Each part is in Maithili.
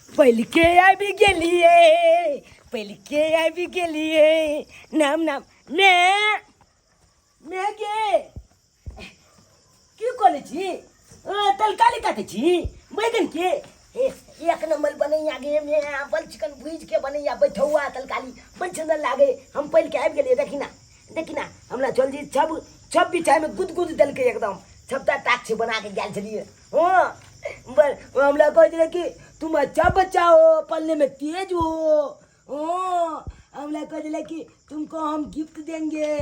पहिलके आबि गेलियै, पहिलके आबि गेलियै। नाम नाम मे मे गे, की करै छी? तरकारी काटै छी बैगन के। एक नंबर बनैया गे मे, बड़ चिकन भुजि के बनैया बैठौआ तरकारी, बड़ सुन्दर लागे। हम पहिलके आबि गेलियै। देखी ना, देखी ना, हमरा चल जी सब सब बिछाइमे गुद गुद देलकै एकदम। सबटा टाक्स बना के गेल छलियै। हाँ, पर हमरा कहै छलै कि तुम अच्छा बच्चा हो, पढ़ने में तेज हो। हाँ, हमरा कहै छलै कि तुमको हम गिफ्ट देंगे।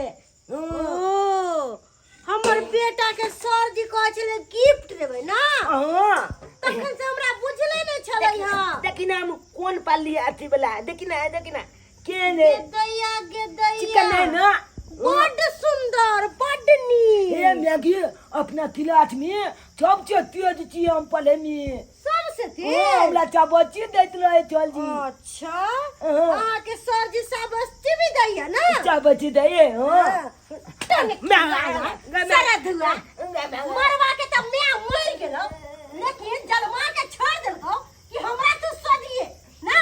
हाँ। ओ हमर बेटा के सर जी कहै छलै गिफ्ट देबै ना? हाँ। तखन से हमरा बुझले नहि छलै। हँ। देखी ना, हम कोन पाली अथी वाला। देखी ना, देखी ना के ने। गे दैया, गे दैया। चिकन है ना? बड्ड सुंदर, बड्ड नीक। हे मैगी, अपना क्लास में सबसे तेज छी हम पढ़े में। सबसे ओ, तेज? हमरा शाबाशी दैत रहे चल जी। अच्छा। हाँ। अहाँके सर जी शाबाशी भी दैया ना? शाबाशी दैए, हाँ। हाँ। टनिक सारा धुआ मरवा के त मैं मर गेलो, लेकिन जलमा के छोड़ देलको कि हमरा तू सदिए ना।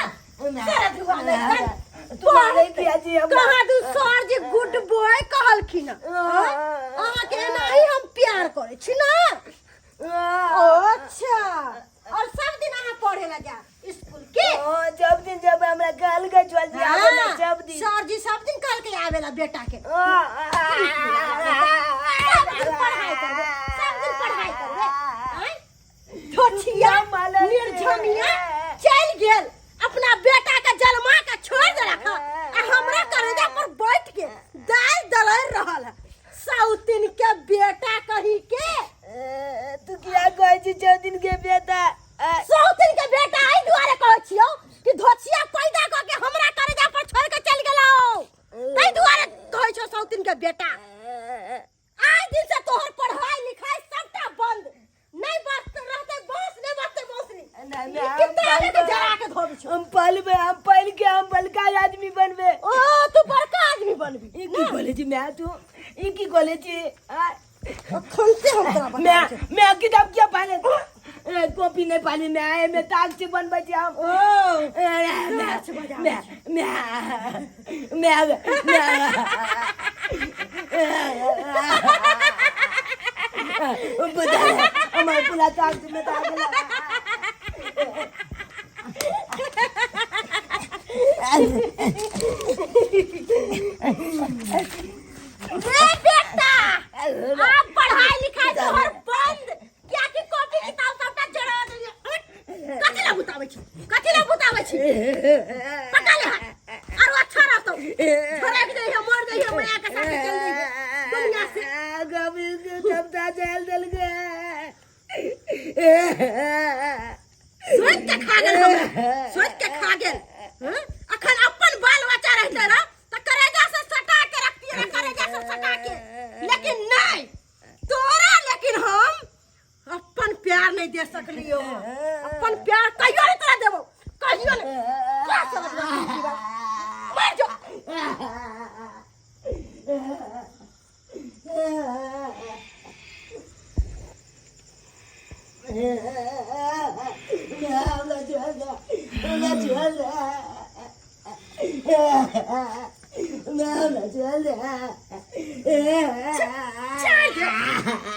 सारा धुआ नहीं तू मारे किया जी हमरा? कहाँ दू सर जी गुड बॉय कहलखिन। अहाँ के एनाही हम प्यार करै छी ना। अच्छा, और सब दिन अहाँ पढ़े ला जा स्कूल के? हाँ, जब दिन जब हमरा कहल के चल जी आवेला सब दिन। सर जी सब दिन कहल के आवेला बेटा के। सब दिन पढ़ाई करबे, सब दिन पढ़ाई करबे। आँय? धोछिया निर्झमिया चल गेल, अपना बेटा के जलमा के छोड़ देलक ह, आ हमरा करेजा पर बैठ के दाल दलर रहल है साउतिन के बेटा कही के। तू किया कहै छी चौदिन के बेटा? साउतिन के बेटा एहि दुआरे कहै छियौ कि धोछिया पैदा क के हमरा करेजा पर छोड़ के चल गेलौ, ताहि दुआरे कहै छौ साउतिन के बेटा। आज दिन से तोहर पढ़ाई लिखाई सबटा बंद। नहीं बचते रहते बांस, नहीं बचते बांस नहीं। नहीं, ई कितना आगे के जरा के धोबी छौ। हम पलबे, हम पल के हम बड़का आदमी बनबे। ओ तू बड़का आदमी बनबी। ई की बोले छी मैं? तू ई की बोले छी? अखन से हम तोरा बता मैं मैं किताब क्या पाले, कॉपी नहीं पाली मैं। मैं ताक से बनबै छी हम। ओ मैं मैं मैं मैं मैं बता हमारे पूरा ताक से मैं ताक। रे बेटा, आप पढ़ाई लिखाई तोहर बंद, क्या कि कॉपी किताब सबटा जरा देलियै। कथी ला बुताबै छी? कथी ला बुताबै छी? पका ले हाथ आरो अच्छा रहतौ। झरक जइहे, मर जइहे, माया के साथे चल जइहे दुनिया से। कभी सबटा जल देल गे। सोच के खा गेल हमरा, सोच के खा गेल। हँ? अखन अपन बाल बच्चा रहते रह त करेजा से सटा के रखतियै रे, करेजा से सटा के। लेकिन नहीं तोरा, लेकिन हम अपन प्यार नहीं दे सकलियो। अपन प्यार कहियो नहीं तोरा देबो, कहियो नहीं। क्या समझ में मर जो। छोड़ दे,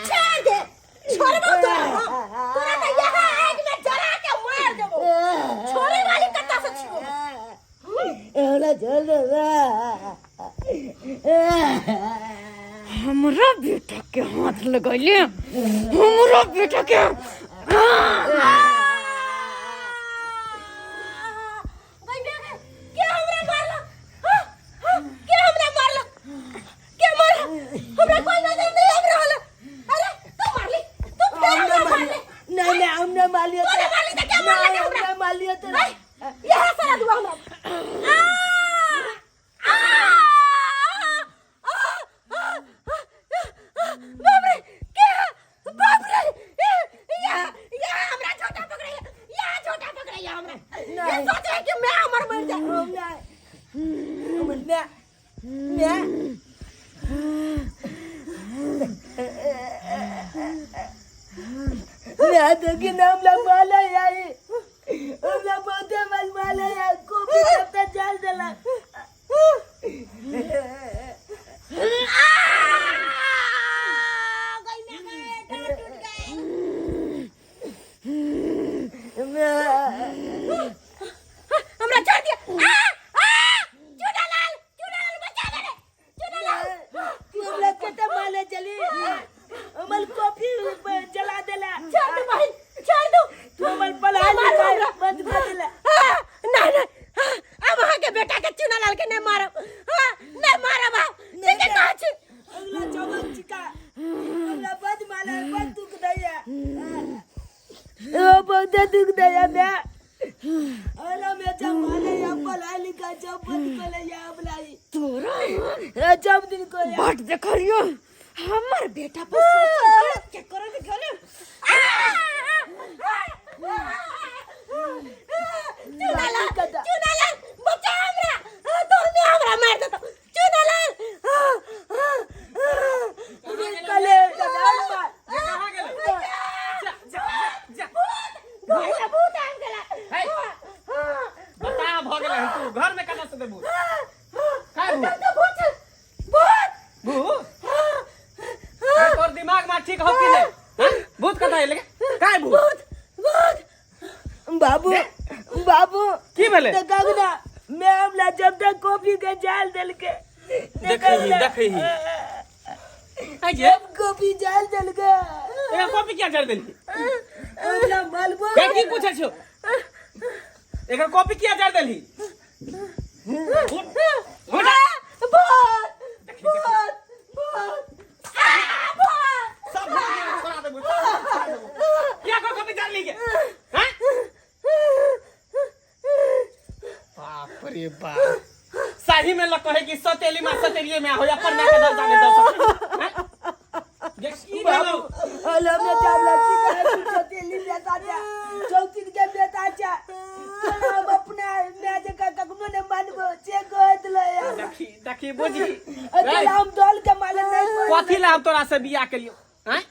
छोड़ दे, छोड़बो तोरा हम। तोरा तऽ यहाँ आगि में जरा के मार देबो। छोड़े वाली कत्ता से छियो? हमरा बेटा के हाथ लगैले, हमरा बेटा के। के हमरा मारलक? हाँ, हाँ, के हमरा मारलक? के मारलक? हमरा कोई नजर नहीं आबि रहल है। अरे तू मारली, तू फेर हमरा मारली। नहीं नहीं, हमने मार लिया। तूने मारली तऽ के मारलक हमरा? हमने मार लिया तो। नहीं, यहाँ सारा दुआ हमरा। आ आ आ आ बाप रे, के? बाप रे, यहाँ यहाँ हमरा झोटा पकड़ैया, यहाँ झोटा पकड़ैया हमरा। ये सोच रहे कि मैं अमर मर जाए। मैं मैं मैं तो कि नाम लंबा ले आई, हमरा बहुत हमरा छोड़ दिया आ आ चुनालाल चुनालाल बचा ले रे चुनालाल तू हमरा कते माले चली हमर कॉफी जला देला छोड़ दो बहन छोड़ दो तू हमर पढ़ाई मारो लिखाई हमरा। बंद कर देला हाँ, नहीं नहीं हाँ, अब अहाँ के बेटा के चुनालाल के नहीं मारब हाँ, नहीं मारब आब ठीक है कहै छी अगला चौबक चिका हमरा बद माले बद दुख दैया ओ बहुत दुख दैया मैं अला मैं जब माले या पढ़ाई लिखाई जब बंद कर ले या अबलाई तोरा जब दिन को या बाट देखलियो हमर बेटा पर सोच के करे गेले चुनालाल चुनालाल बचा हमरा तोर में हमरा मार देतो चुनालाल कले जदाल मार कहाँ गेलै जा जा जा भूत भूत आबि गेला हे। बता भऽ गेलै हन तू घर में केना से देबू काय भूत तो भूत भूत भूत अरे तोर दिमाग में ठीक हो कि नहीं हाँ? भूत कतऽ एलै काय भूत भूत भूत बाबू बाबू की भेलै देखा ना मैं हमला जब तक कॉफी के जाल देल के देखही देखही आइ जे जब कॉफी जाल देल के एकर कॉपी किया जड़ देलही हमला मालबो के की पूछै छौ एकर कॉपी किया जड़ देलही उठ उठ भूत देखी, भूत भूत आ भूत सब भूत के छोड़ा देबू सब भूत छोड़ा देबू किया को कॉपी जड़ ली के हैं बाप रे बाप सही में लग कहे कि सतेली मां सतेलिए में हो या पर ना के दर्जा नहीं दऽ सकै हैं? ये की भेलौ हेलो मैं जामला की कहे तू चौथी बेटा जा चौथी के बेटा जा तोरा हम अपना मैं जे का कखनो ने मानबो जे कहत ले यार देखी देखी बुझी अकेला हम दल के माले नहीं कथी ला हम तोरा से बियाह केलियो हैं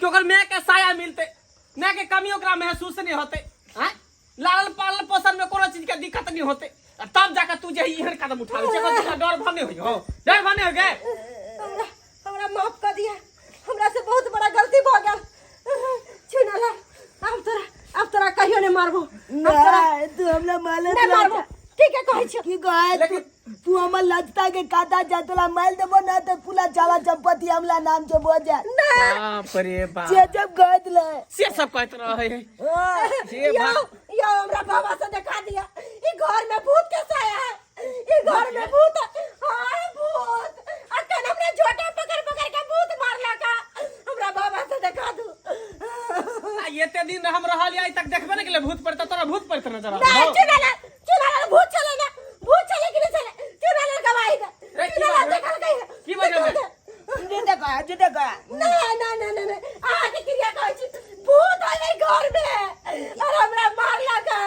कि ओकर माय के साया मिलते माय के कमी ओकरा महसूस नहीं होते हैं लालन पालन पोषण में कोनो चीज के दिक्कत नहीं होते आ तब जाके तू जे एहन कदम उठावे छै तोरा डर भा नहीं होई हो डर भा नहीं हो गए हमरा हमरा माफ कर दिया हमरा से बहुत बड़ा गलती भ गेल चुनाला अब तोरा कहियो नहीं मारबो अब तोरा ना तू हमरा माले नहीं मारबो ठीक है कहै छियो की कहे तू तू हमर लजता के काटा जा तोला माल देबो ना तो पूरा जाला चंपति हमला नाम जो बो जा ना बाप रे बाप जे जब कहत ले से सब कहत रहे हाँ। हे यो बाप यो हमरा बाबा से देखा दिया ई घर में भूत के साया है ई घर में भूत है। हाँ भूत अखन हमरा झोटा पकड़ पकड़ के भूत मारला का हमरा बाबा से देखा दू आ एते दिन हम रहल आइ तक देखबे नहीं केले भूत पड़ता तोरा भूत पड़ता नजर आबै नहीं हौ। चुनाला चुनाला भूत चले ना भूत चले कि नहीं चले चुनाला गवाही दे रे, की चुनाला बात है? देखल गई है की बात है? जे देखा जे देखा ना ना ना ना ना अहाँ के क्रिया कहै छी भूत आलै घर में और हमरा मारला का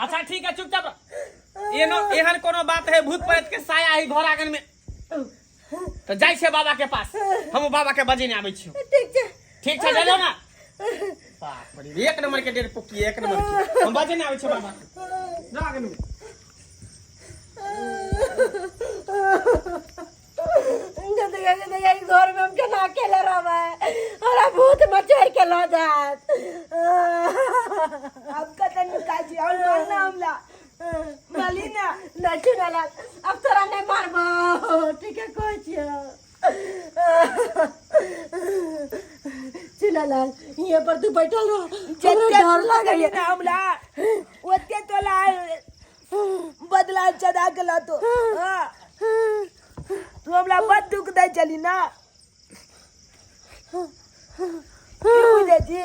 अच्छा ठीक है चुपचाप रह। एनो एहन कोनो बात है भूत प्रेत के साया है घर आंगन में तो जाइ छै बाबा के पास हम बाबा के बजेने आबै छी ठीक छै ठीक छै चलो ना बाप रे एक नंबर के डेढ़ पुक्की एक नंबर के हम बजेने आबै छी बाबा के जा आंगन में जिंदगी घर में हम केना अकेले रहबै हमरा भूत मचोर के लऽ जायत अब कतन निकाल जी और मारना हमला माली ना नहि चुनाला अब तोरा नहि मारबो ठीके कहै छियौ चुनालाल हियाँ पर तू बैठल रह हमरा जते डर लागैया ना हमला ओते तोला बदला चढ़ा के लातो हाँ तू हमरा बड़ दुख दै चली ना की बुझै छी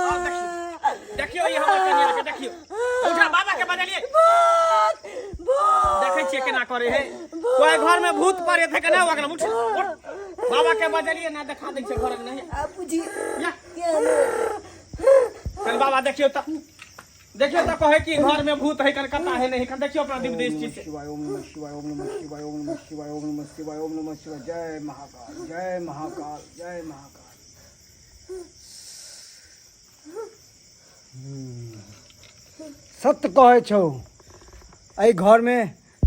देखियो ई हमर कनिया के देखियो उठा बाबा के बजलिए देखै छियै केना करे है कोई घर में भूत पड़े थे के ना ओकरा उठ उठ बाबा के बजलिए ना देखा दै छै घर में नहीं आ बुझी या के चल बाबा देखियो त देखियो तो कहे कि घर में भूत है कलकत्ता है नहीं है। देखियो अपना दिव्य दृष्टि से। शिवाय ओम नमः शिवाय ओम नमः शिवाय ओम नमः शिवाय ओम नमः शिवाय ओम नमः शिवाय। जय महाकाल, जय महाकाल, जय महाकाल। सत्य कहै छौ, एहि घरमे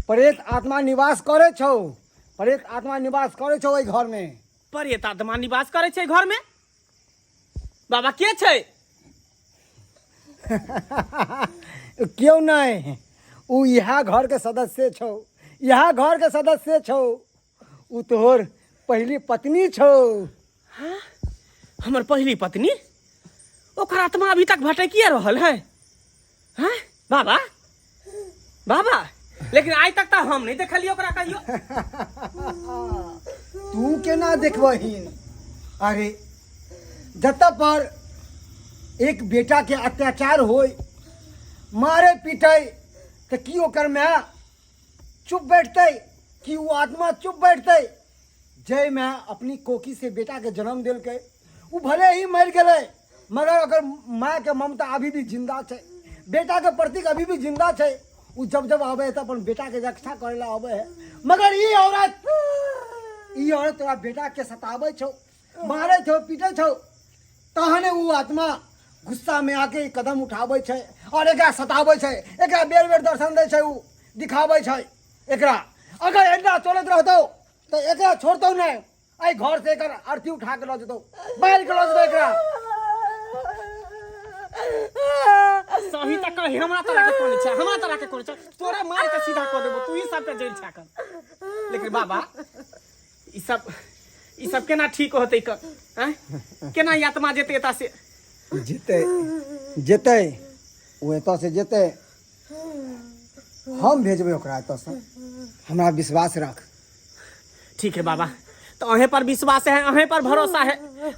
प्रेत आत्मा निवास करै छौ, प्रेत आत्मा निवास करै छौ एहि घरमे। प्रेत आत्मा निवास करै छै घर में? बाबा के छै? क्यों नहीं, उ इएह घरके सदस्य छौ, इएह घरके सदस्य छौ। उ तोहर पहिली पत्नी छौ। हमर पहिली पत्नी? ओकर आत्मा अभी तक भटकिए रहल है। हैं बाबा? बाबा लेकिन आइ तक तऽ हम नहीं देखलियै ओकरा कहियो। तू केना देखबहीन? अरे जतऽ पर एक बेटा के अत्याचार होय, मारे पीटे, तऽ की ओकर माय चुप बैठतै? की ओ आत्मा चुप बैठतै? जय माय अपनी कोखी से बेटा के जन्म देलकै, ओ भले ही मरि गेलै, मगर ओकर माय के ममता अभी भी जिंदा छै, बेटा के प्रति अभी भी जिंदा छै। ओ जब जब आबै है तऽ अपन बेटा के रक्षा करै ला आबै है। मगर ई औरत, ई औरत तोरा बेटा के सताबै छौ, मारै छौ, पीटै छौ, तहने ओ आत्मा गुस्सा में आके कदम उठाबै छै और एकरा सताबै छै, एकरा बेर बेर दर्शन दै छै, ओ दिखाबै छै एकरा। अगर एना चलैत रहतौ तऽ एकरा छोड़तौ नहि, एहि घर से एकर अर्थी उठा के लऽ जेतौ, मारि के लऽ जेतौ एकरा। सही तऽ कही, हमरा तोरा के कोन छै, हमरा तोरा के कोन छै, तोरा मार के सीधा कऽ देबो, तू ही सबके जेल छा कर। लेकिन बाबा ई सब केना ठीक होतै कर? हैं केना ई आत्मा जेतै एतऽ से? जेतै, जेतै ओ एतऽ से जेतै, हम भेजबै ओकरा एतऽ से, हमरा विश्वास रख। ठीक है बाबा, तो अहें पर विश्वास है, अहें पर भरोसा है,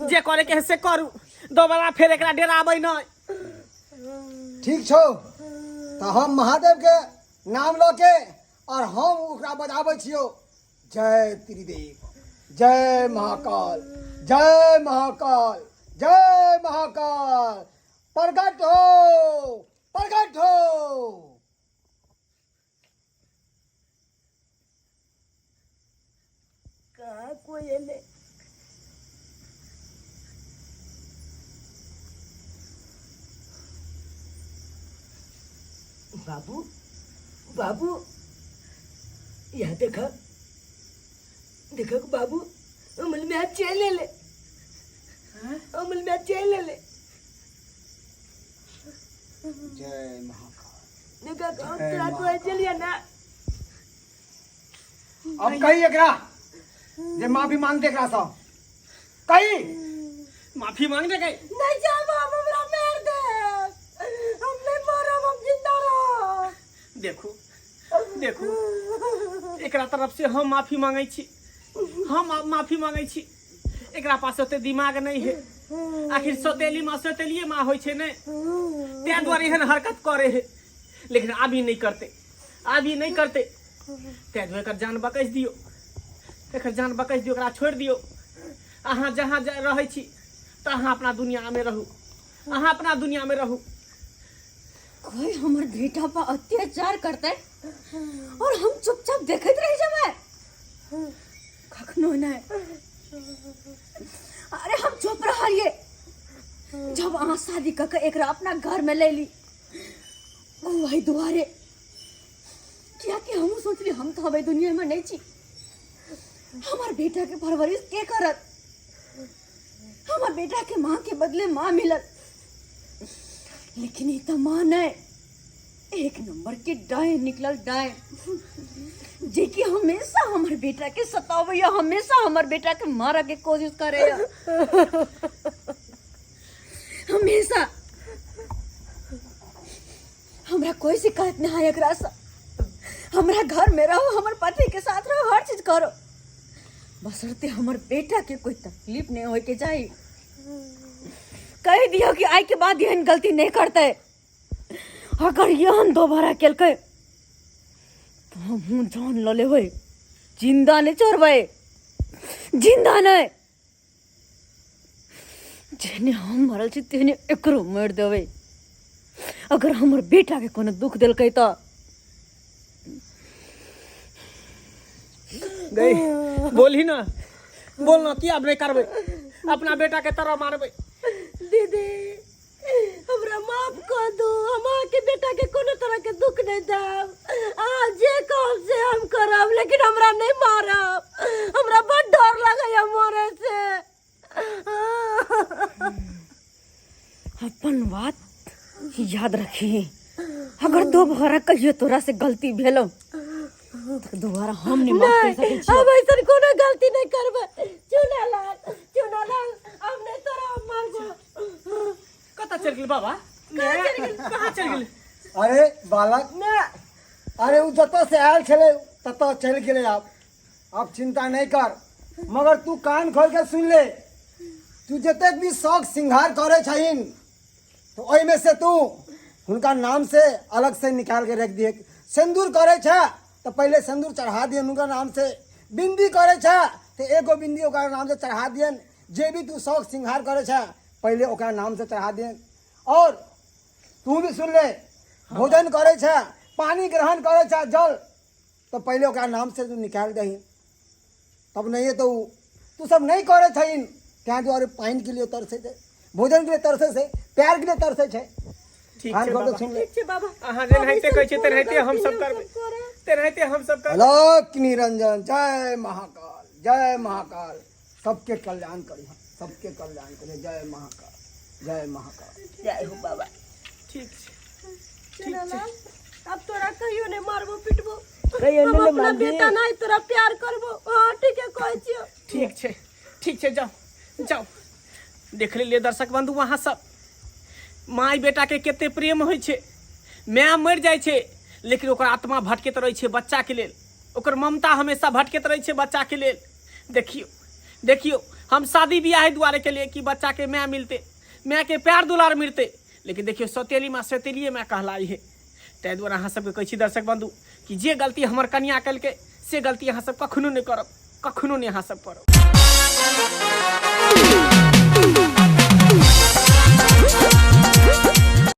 जे करे के है से करू, दोबारा फेर एकरा डराबै नहीं। ठीक छौ, तऽ हम महादेव के नाम लऽ के और हम ओकरा बजाबै छियौ। जय त्रिदेव, जय महाकाल, जय महाकाल, जय महाकाल, प्रगट हो, प्रगट हो। कहाँ कोई एले? बाबू, बाबू, यहाँ देख, देख बाबू, अमल में हाथ चल ले, अमल में हाथ चल ले। जय महाकाल। देखा हम तोरा को चलिए ना। अब कही एकरा जे माफी मांगते एकरा सब, कही माफी मांग दे। कही नहीं जाब हम, हमरा मार दे, हम नहीं मरब, हम जिंदा रहब। देखू, देखू, एकरा तरफ से हम माफी मांगै छी, हम माफी मांगै छी। एकरा पास ओते दिमाग नहीं है, आखिर सौतेली माँ सौतेलिए माँ होइ छै ने, ताहि दुआरे एहन हरकत करे है। लेकिन अभी नहीं करते, अभी नहीं करते, ताहि दुआरे एकर जान बकैस दियौ, एकर जान बकैस दियौ, एकरा छोड़ि दियौ। अहाँ जहाँ रहै छी तऽ अहाँ अपना दुनिया में रहू, अहाँ अपना दुनिया में रहू। कोई हमर बेटा पर अत्याचार करते और हम चुपचाप देखैत रह जेबै? कखनो नहीं। अरे हम चुप रहलिए जब अहाँ शादी कऽ के एकरा अपना घर में ले ली, वही दुआरे, कियाकि हमहूँ सोचली हम तो अब दुनिया में नहीं छी, हमार बेटा के परवरिश के करत? हमार बेटा के माँ के बदले माँ मिलत, लेकिन ई तो माँ नहीं, एक नंबर के डाय निकलल, डाय जे कि हमेशा हमार बेटा के सतावैया, हमेशा हमार बेटा के मारे के कोशिश करे, हमेशा। हमरा कोई शिकायत नहीं है एकरा से, हमरा घर में रहो, हमर पति के साथ रहो, हर चीज करो, बशर्ते हमर बेटा के कोई तकलीफ नहीं होए के चाहिए। कह दियो कि आई के बाद एहन गलती नहीं करते, अगर एहन दोबारा केलकै तो हमहूँ जान लऽ लेबै, जिंदा नहीं छोड़बै, जिंदा नहीं। जेहने हम मरल छी तेहने एकरो मारि देबै। अगर हमर बेटा के कोनो दुख देलकै तऽ गई बोलही ना बोल ना की आब नहीं करबै अपना बेटा के तरह मारबै दीदी हमरा माफ कऽ दू हम अहाँके बेटा के कोनो तरह के दुख नहीं देब अहाँ जे कहब से हम करब लेकिन हमरा नहीं मारब हमरा बड डर लगैया मरे से अपन बात याद रखी अगर दोबारा कहियो तोरा से गलती भेलो तऽ दोबारा हम नहीं माफ कर सकै छियौ अब ऐसन कोनो गलती नहीं करबै चुना लाल चुना लाल अब नहीं तोरा हम मारबो कतऽ चलि गेल बाबा कहाँ चलि गेल अरे बालक अरे उ जतऽ से आयल छलै ततऽ चलि गेलै आब आब चिंता नहीं कर मगर तू कान खोल के सुन ले तू जतेक भी शौक श्रृंगार करे छहिन तो ओहिमे से तू हुनका नाम से अलग से निकाल के रख दिए सिंदूर करे छे तो पहले सिंदूर चढ़ा दियन हुनका नाम से बिंदी करे छे तो एगो बिंदी ओकरा नाम से चढ़ा दियन जे भी तू शौक श्रृंगार करे छे पहले ओकरा नाम से चढ़ा दियन और तू भी सुन ले भोजन करे छे पानी ग्रहण करे छे जल तो पहले ओकरा नाम से तू निकाल दही तब नहीं है तो तू सब नहीं करे छहिन तैं दुआरे पानि के लिए तरसे छै भोजन के लिए तरसे छै प्यार के लिए तरसे छै ठीक कान छै खोल के बाबा सुन ले ठीक छै बाबा अहाँ जेनाहिते कहै छियै तेनाहिते हम सब करबै तेनाहिते हम सब करबै अलख निरंजन जय महाकाल जय महाकाल सबके कल्याण करी सबके कल्याण करी जय महाकाल जय महाकाल जय हो बाबा ठीक छै चुनालाल अब तोरा कहियो नहीं मारबो पिटबो कहियो हम नहि अपना मारबी। बेटा नहीं तोरा प्यार करबो हाँ ठीक है कहै छियो ठीक छै ठीक छै जाओ जाओ देख लेलियै दर्शक बंधु अहाँ सब माय बेटा के कते प्रेम होइ छै माय मरि जाइ छै लेकिन ओकर आत्मा भटकैत रहै छै बच्चाके लेल ओकर ममता हमेशा भटकैत रहै छै बच्चाके लेल देखियौ देखियौ हम शादी बियाह दुआरे के लिए कि बच्चाके माय मिलतै मायके प्यार दुलार मिलतै लेकिन देखियौ सौतेली माँ सौतेलिए माय कहलाई है ताहि दुआरे अहाँ सबके कहै छी दर्शक बंधु कि जे गलती हमर कनिया केलकै से गलती अहाँ सब कखनो नहि करब कखनो नहि अहाँ सब करब।